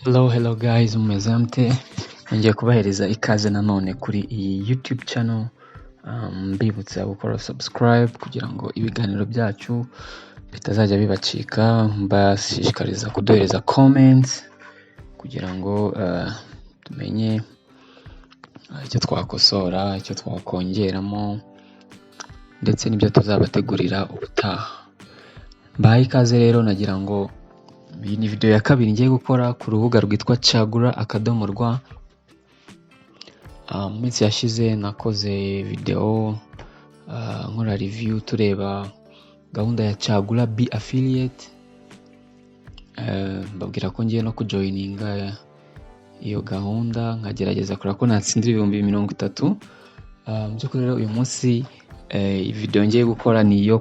Hello, hello guys, mumeze mute? Ngiye kubahereza ikaze nanone kuri iyi YouTube channel, mbibutsa gukora subscribe kugira ngo ibiganiro byacu bitazajya bibacika, mbashishikariza kuduhereza comments kugira ngo tumenye icyo twakosora, icyo twakongeramo ndetse n'ibyo tuzabategurira ubutaha. Mbahaye ikaze rero, nagira ngo iyi ni video ya kabiri ngiye gukora ku rubuga rwitwa Chagura.rw. Mu minsi yashize nakoze video nkora review tureba gahunda ya Chagura B Affiliate, mbabwira ko ngiye no kujoininga iyo gahunda nkagerageza kureba ko natsindira 30,000. Mu by'ukuri rero uyu munsi video ngiye gukora ni iyo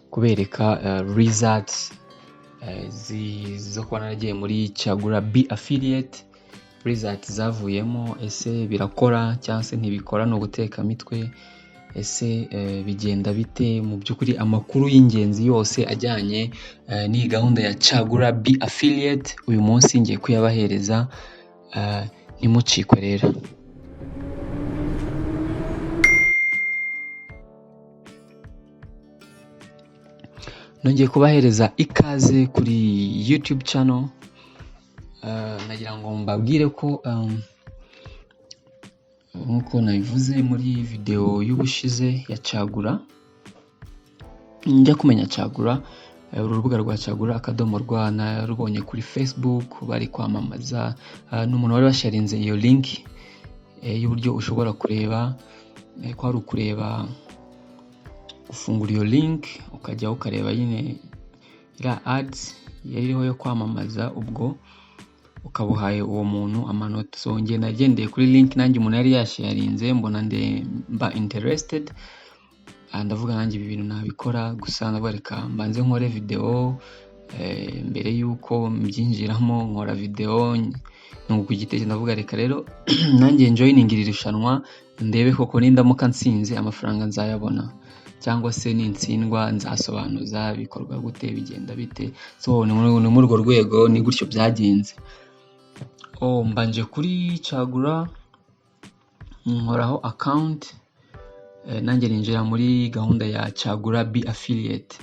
kubereka results zo kuba naragiye muri Chagura B Affiliate, results zavuyemo. Ese birakora cyangwa se ntibikora, ni ugutekamitwe? Ese bigenda bite? Mu by'ukuri amakuru y'ingenzi yose ajyanye n'iyi gahunda ya Chagura B Affiliate uyu munsi ngiye kuyabahereza, ntimucikwe rero. Nongeye kubahereza ikaze kuri YouTube channel, nagira ngo mbabwire ko nk'uko nabivuze muri video y'ubushize ya Chagura, njya kumenya Chagura, uru rubuga rwa Chagura.rw narubonye kuri Facebook bari kwamamaza, n'umuntu wari washarinze iyo link y'uburyo ushobora kureba, ko ari ukureba gufungura iyo link ukajya ukareba nyine iriya ads yari iriho yo kwamamaza, ubwo ukaba uhaye uwo muntu amanota. So njye nagendeye kuri link nanjye umuntu yari yasharinze, mbona mba interested, ndavuga nanjye ibi bintu nabikora, gusa ndavuga reka mbanze nkore video mbere y'uko mbyinjiramo. Nkora video nunguka igitekerezo, ndavuga reka rero nanjye njoininge iri rushanwa ndebe koko nindamuka nsinze amafaranga nzayabona, cyangwa se nintsindwa nzasobanuza bikorwa gute, bigenda bite. So ni muri urwo rwego, ni gutyo byagenze. Oh, mbanje kuri Chagura nkoraho account, nanjye ninjira muri gahunda ya Chagura B Affiliate,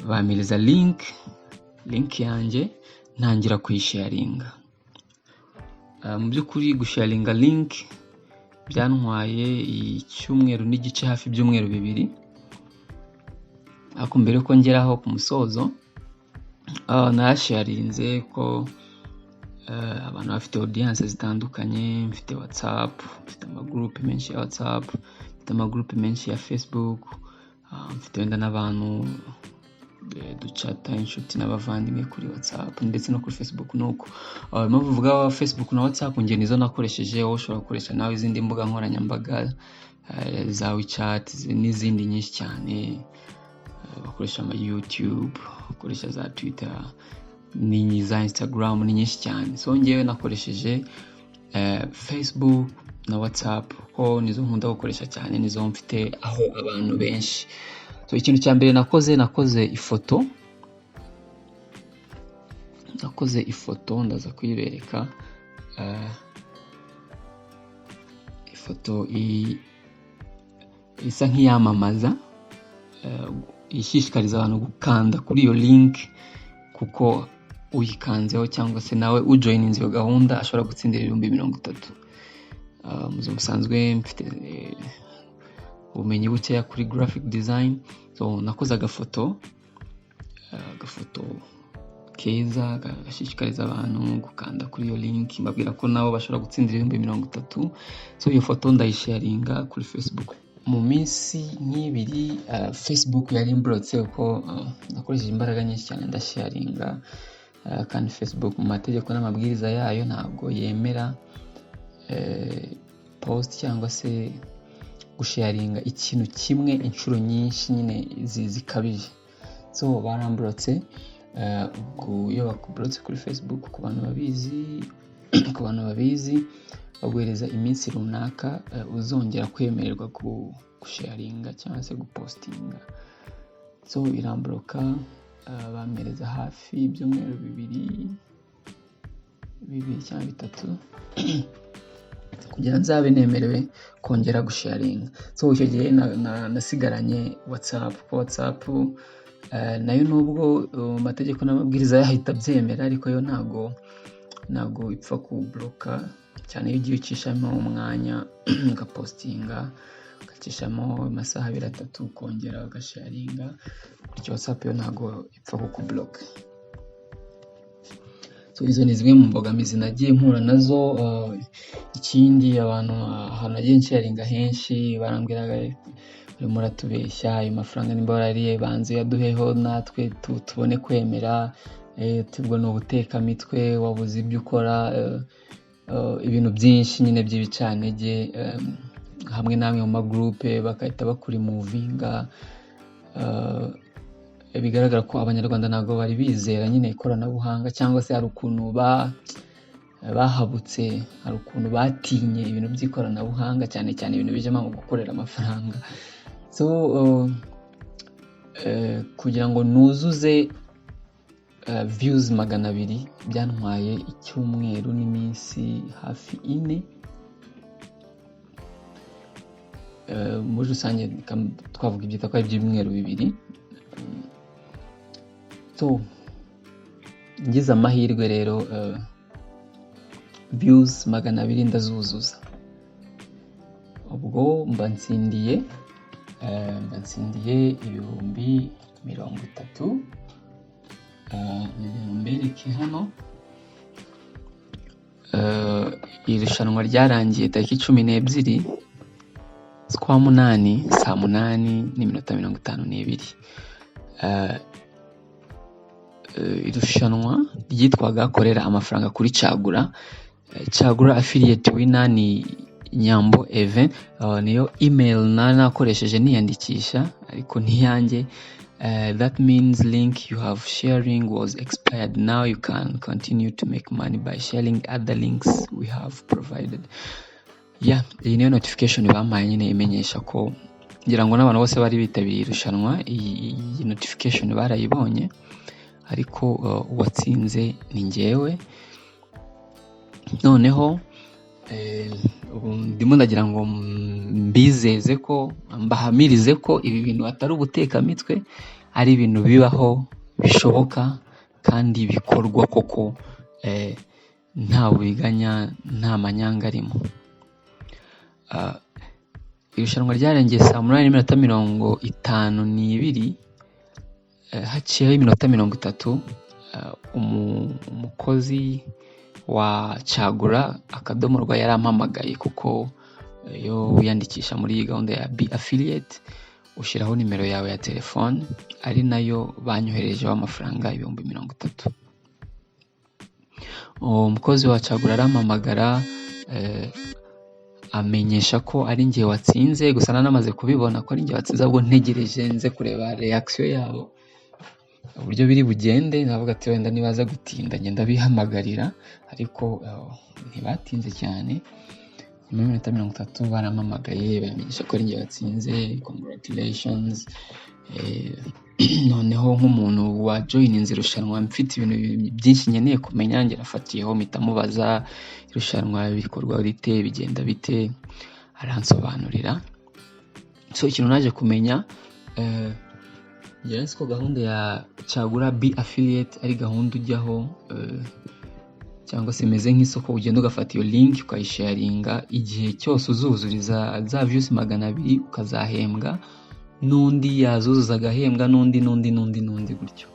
bampereza link yanjye ntangira kuyisharinga. Mu by'ukuri gusharinga link byantwaye icyumweru n'igice, hafi ibyumweru 2, ariko mbere yuko ngeraho ku musozo narasharinze ko abantu bafite audience zitandukanye, mfite WhatsApp, mfite amagroupe menshi ya WhatsApp, mfite amagroupe menshi ya Facebook, mfite wenda n'abantu ducata, inshuti n'abavandimwe kuri WhatsApp ndetse no kuri Facebook. Nuko impamvu mvuga Facebook na WhatsApp, njye nizo nakoresheje, wowe ushobora gukoresha nawe izindi mbuga nkoranyambaga za WeChat n'izindi nyinshi cyane, bakoresha ama YouTube, bakoresha za Twitter, ni za Instagram, ni nyinshi cyane. So njyewe nakoresheje Facebook na WhatsApp ko nizo nkunda gukoresha cyane, nizo mfite aho abantu benshi. So ikintu cya mbere nakoze ifoto, ndaza kuyibereka, ifoto isa nk'iyamamaza, ishishikariza abantu gukanda kuri iyo link, kuko uyikanzeho cyangwa se nawe ujoininze iyo gahunda ashobora gutsindira 30,000. Mu buzima busanzwe mfite ubumenyi bukeya kuri graphic design, so nakoze agafoto keza gashishikariza abantu gukanda kuri iyo link, mbabwira ko nabo bashobora gutsindira 30,000. So iyo foto ndayisharinga kuri Facebook. Mu minsi nk'ibiri Facebook yari imburotse, kuko nakoresheje imbaraga nyinshi cyane ndasharinga, kandi Facebook mu mategeko n'amabwiriza yayo ntabwo yemera post cyangwa se gusharinga ikintu kimwe inshuro nyinshi nyine zikabije. So baramburotse. Ubwo iyo bakuburotse kuri Facebook, ku bantu babizi, baguhereza iminsi runaka uzongera kwemererwa gusharinga cyangwa se gupostinga. So iramburoka. Bampereza hafi ibyumweru 2 cyangwa 3 kugira nzabe nemerewe kongera gusharinga. So icyo gihe nasigaranye WhatsApp, kuko WhatsApp nayo nubwo amategeko n'amabwiriza yayo itabyemera, ariko yo ntago ipfa kuburoka cyane iyo ugiye ucishamo umwanya ugapostinga, ugacishamo amasaha 2, 3, ukongera ugasharinga gutyo, WhatsApp yo ntago ipfa kukuburoka. So izo ni zimwe mu mbogamizi nagiye mpura nazo. Ikindi, abantu ahantu nagiye nsharinga henshi barambwiraga: "Urimo uratubeshya, ayo mafaranga nimba warariye banze uyaduheho natwe tubone kwemera." Ubwo ni ubutekamitwe, wabuze ibyo ukora, ibintu byinshi nyine by'ibicantege. Hamwe n'amwe mu magurupe bagahita bakurimuvinga. Bigaragara ko Abanyarwanda ntabwo bari bizera nyine ikoranabuhanga, cyangwa se hari ukuntu bahabutse, hari ukuntu batinye ibintu by'ikoranabuhanga, cyane cyane ibintu bijemo mu gukorera amafaranga. So kugira ngo nuzuze views 200 byantwaye icyumweru n'iminsi hafi 4. Muri rusange twavuga ibyita ko ari ibyumweru 2. So ngize amahirwe rero, views 200 ndazuzuza, ubwo mba ntsindiye 30,000. Mbereke hano. Irushanwa ryarangiye tariki 12 z'ukwa munani, saa 8:52. Irushanwa ryitwaga "Korera amafaranga kuri Cagura". Cagura affiliate winner ni Nyambo Even. Niyo email nari nakoresheje niyandikisha, ariko ntiyanjye. That means link you have sharing was expired. Now you can continue to make money by sharing other links we have provided. Yeah, iyi niyo notification bampaye nyine imenyesha ko, ngira ngo n'abantu bose bari bitabiriye irushanwa iyi notification barayibonye, ariko uwatsinze ni njyewe. Noneho ubu ndimo ndagira ngo mbizeze ko, mbahamirize ko ibi bintu atari ubutekamitwe, ari ibintu bibaho, bishoboka kandi bikorwa koko, nta buriganya, nta manyanga arimo. Irushanwa ryarangiye saa 8:52. Haciyeho iminota 30, umukozi wa Cagura.rw yarampamagaye, kuko iyo wiyandikisha muri iyi gahunda ya Be Affiliate ushyiraho nimero yawe ya telefone, ari nayo banyoherejeho amafaranga 30,000. Uwo mukozi wa Cagura arampamagara, amenyesha ko ari njye watsinze. Gusa nanamaze kubibona ko ari njye watsinze, ahubwo ntegereje nze kureba reaction yabo uburyo biri bugende. Navuga ati wenda nibaza gutinda ngenda bihamagarira, ariko ntibatinze cyane. Nyuma y'iminota 30 barampamagaye, bamenyesha ko ari njye watsinze, congratulations. Noneho nk'umuntu wa joininze irushanwa mfite ibintu byinshi nkeneye kumenya, njye nafatiyeho mpita mubaza: "Irushanwa bikorwa rite, bigenda bite?" Aransobanurira. So ikintu naje kumenya, njye nzi ko gahunda ya Cagura Be Affiliate ari gahunda ujyaho, cyangwa se imeze nk'isoko, ugenda ugafata iyo link ukayisharinga, igihe cyose uzuzuriza za views 200 ukazahembwa, n'undi yazuzuza agahembwa, n'undi, n'undi, n'undi, n'undi gutyo.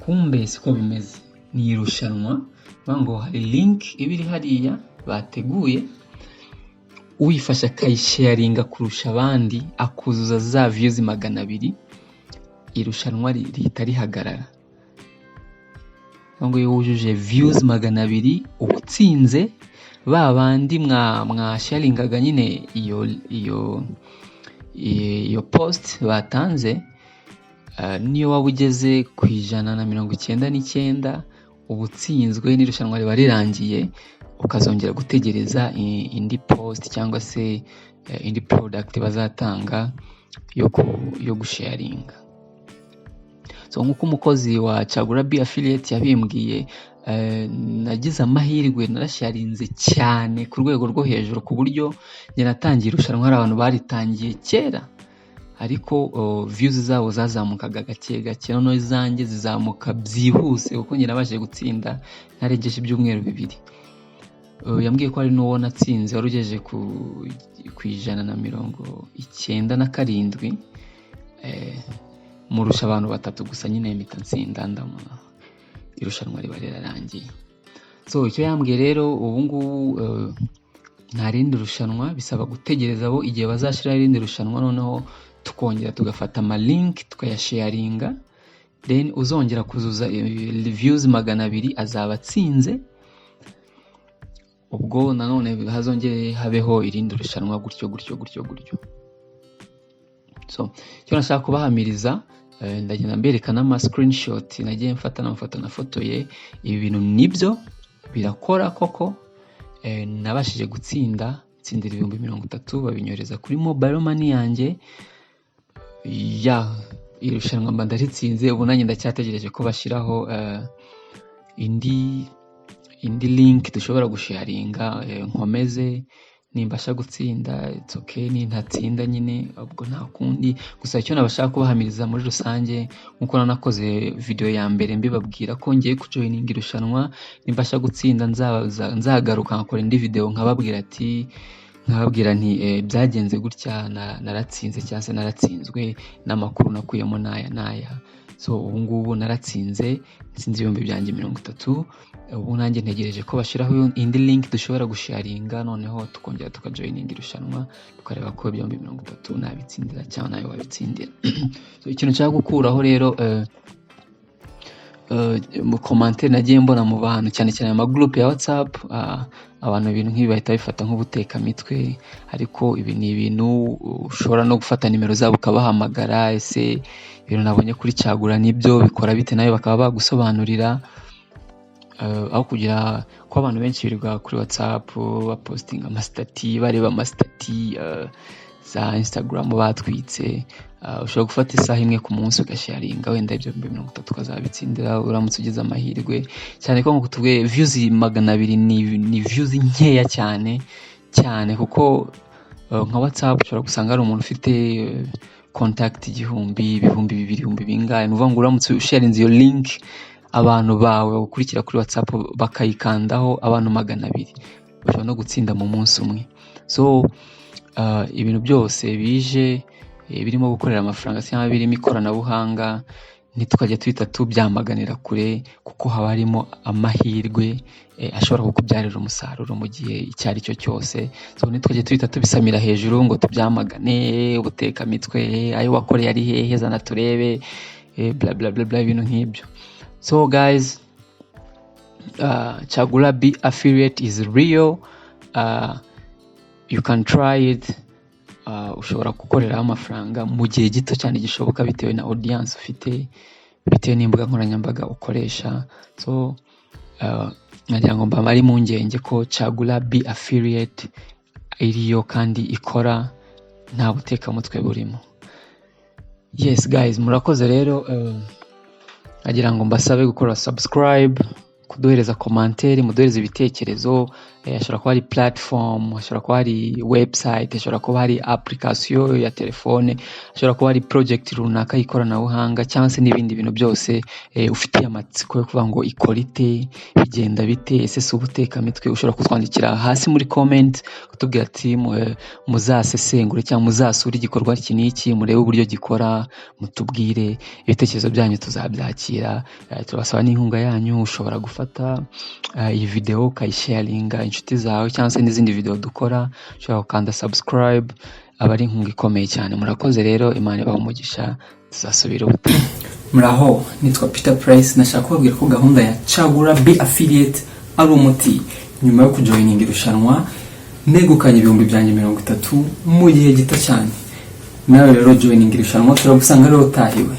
Kumbe siko bimeze. Ni irushanwa bivuga ngo hari link iba iri hariya bateguye, uyifashe akayisharinga kurusha abandi, akuzuza za views 200, irushanwa rihita rihagarara. Ngo iyo wujuje views 200 uba utsinze. Ba bandi mwasharingaga nyine iyo post batanze, niyo waba ugeze ku 199 uba utsinzwe n'irushanwa riba rirangiye, ukazongera gutegereza indi post cyangwa se indi product bazatanga yo gusharinga. So So nk'uko umukozi wa Chagura B Affiliate yabimbwiye, nagize amahirwe, narasharinze cyane ku rwego rwo hejuru, ku buryo njye natangiye irushanwa hari abantu baritangiye kera, ariko views zabo zazamukaga gake gake, noneho izanjye zizamuka byihuse, kuko njye nabashije gutsinda ntarengeje ibyumweru 2. Yambwiye ko hari n'uwo natsinze wari ugejeje ku 197, murusha abantu batatu gusa nyine, mpita ntsinda, irushanwa riba rirarangiye. So icyo yambwiye rero, ubu ngubu nta rindi rushanwa, bisaba gutegereza abo igihe bazashyiraho irindi rushanwa, noneho tukongera tugafata amalink tukayasharinga, then uzongera kuzuza views 200 azaba atsinze. Ubwo nanone hazongere habeho irindi rushanwa, gutyo gutyo gutyo gutyo. So icyo nashaka kubahamiriza, ndagenda mbereka n'ama screenshot nagiye mfata n'amafoto nafotoye. Ibi bintu nibyo birakora koko. Nabashije gutsinda, ntsindira 30,000, babinyohereza kuri mobile money yanjye. Ya irushanwa mba ndaritsinze. Ubu nanjye ndacyategereje ko bashyiraho indi link dushobora gusharinga, nkomeze. Nimbasha gutsinda, it's okay, nintatsinda nyine ubwo nta kundi. Gusa icyo nabashaka kubahamiriza muri rusange, nkuko nanakoze video ya mbere mbibabwira ko ngiye kujoininga irushanwa, nimbasha gutsinda nzagaruka nkakora indi video nkababwira nti byagenze gutya, naratsinze cyangwa se naratsinzwe, n'amakuru nakuyemo n'aya n'aya. So ubu ngubu naratsinze, nsinze 30,000 byanjye. Ubu nanjye ntegereje ko bashyiraho indi link dushobora gusharinga, noneho tukongera tukajoininga irushanwa, tukareba ko 30,000 nabitsindira cyangwa nawe wabitsindira. So ikintu nshaka gukuraho rero, mu commentaire nagiye mbona mu bantu, cyane cyane ama group ya WhatsApp, abantu ibintu nk'ibi bahita babifata nk'ubutekamitwe, ariko ibi ni ibintu ushobora no gufata nimero zabo ukabahamagara: "Ese ibintu nabonye kuri Chagura nibyo? Bikora bite?" Nawe bakaba bagusobanurira, aho kugira ko abantu benshi birirwa kuri WhatsApp bapostinga amastatus, bareba amastatus za Instagram batwitse. Ushobora gufata isaha imwe ku munsi ugasharinga wenda ibyo 30,000 ukazabitsindira uramutse ugize amahirwe, cyane ko nkuko tubwiye, views 200 ni views nkeya cyane cyane, kuko nka WhatsApp ushobora gusanga hari umuntu ufite contact 1000, 2000, ibihumbi bingahe. Ni ukuvuga ngo uramutse usharinze iyo link, abantu bawe bagukurikira kuri WhatsApp bakayikandaho, abantu 200 bashobora no gutsinda mu munsi umwe. So ibintu byose bije birimo gukorera amafaranga cyangwa birimo ikoranabuhanga, ntitukajya tuhita tubyamaganira kure, kuko haba harimo amahirwe ashobora kukubyarira umusaruro mu gihe icyo ari cyo cyose. So ntitukajye tuhita tubisamira hejuru ngo tubyamagane, ubutekamitwe, ayo wakoreye ari hehe, zana turebe, bla bla bla bla, ibintu nk'ibyo. So guys, Chagula B Affiliate is real. You can try it. Ushobora gukoreraho amafaranga mu gihe gito cyane gishoboka, bitewe na audience ufite, bitewe n'imbuga nkoranyambaga ukoresha. So nagira ngo mbamare impungenge ko Chagula B Affiliate iriyo kandi ikora, nta butekamutwe burimo. Yes guys, murakoze rero. Nagira ngo mbasabe gukora subscribe, kuduhereza commentaire, muduhereze ibitekerezo. Hashobora kuba hari platform, hashobora kuba hari website, hashobora kuba hari application ya telefone, hashobora kuba hari project runaka y'ikoranabuhanga, cyangwa se n'ibindi bintu byose ufitiye amatsiko yo kuvuga ngo ikora ite, bigenda bite, ese si ubutekamitwe? Ushobora kutwandikira hasi muri comment kutubwira ati muzasesengure cyangwa muzasure igikorwa iki n'iki, murebe uburyo gikora, mutubwire ibitekerezo byanyu, tuzabyakira. Turabasaba n'inkunga yanyu. Ushobora gufata iyi video ukayisharinga inshuti zawe, cyangwa se n'izindi video dukora, ushobora gukanda subscribe, aba ari inkunga ikomeye cyane. Murakoze rero, Imana ibahe umugisha, tuzasubira ubutaha. Muraho, nitwa Peter Price. Nashaka kubabwira ko gahunda ya Chagura B Affiliate ari umuti. Nyuma yo kujoininga irushanwa, negukanye 30,000 byanjye mu gihe gito cyane. Nawe rero joininga irushanwa, turagusanga rero utahiwe.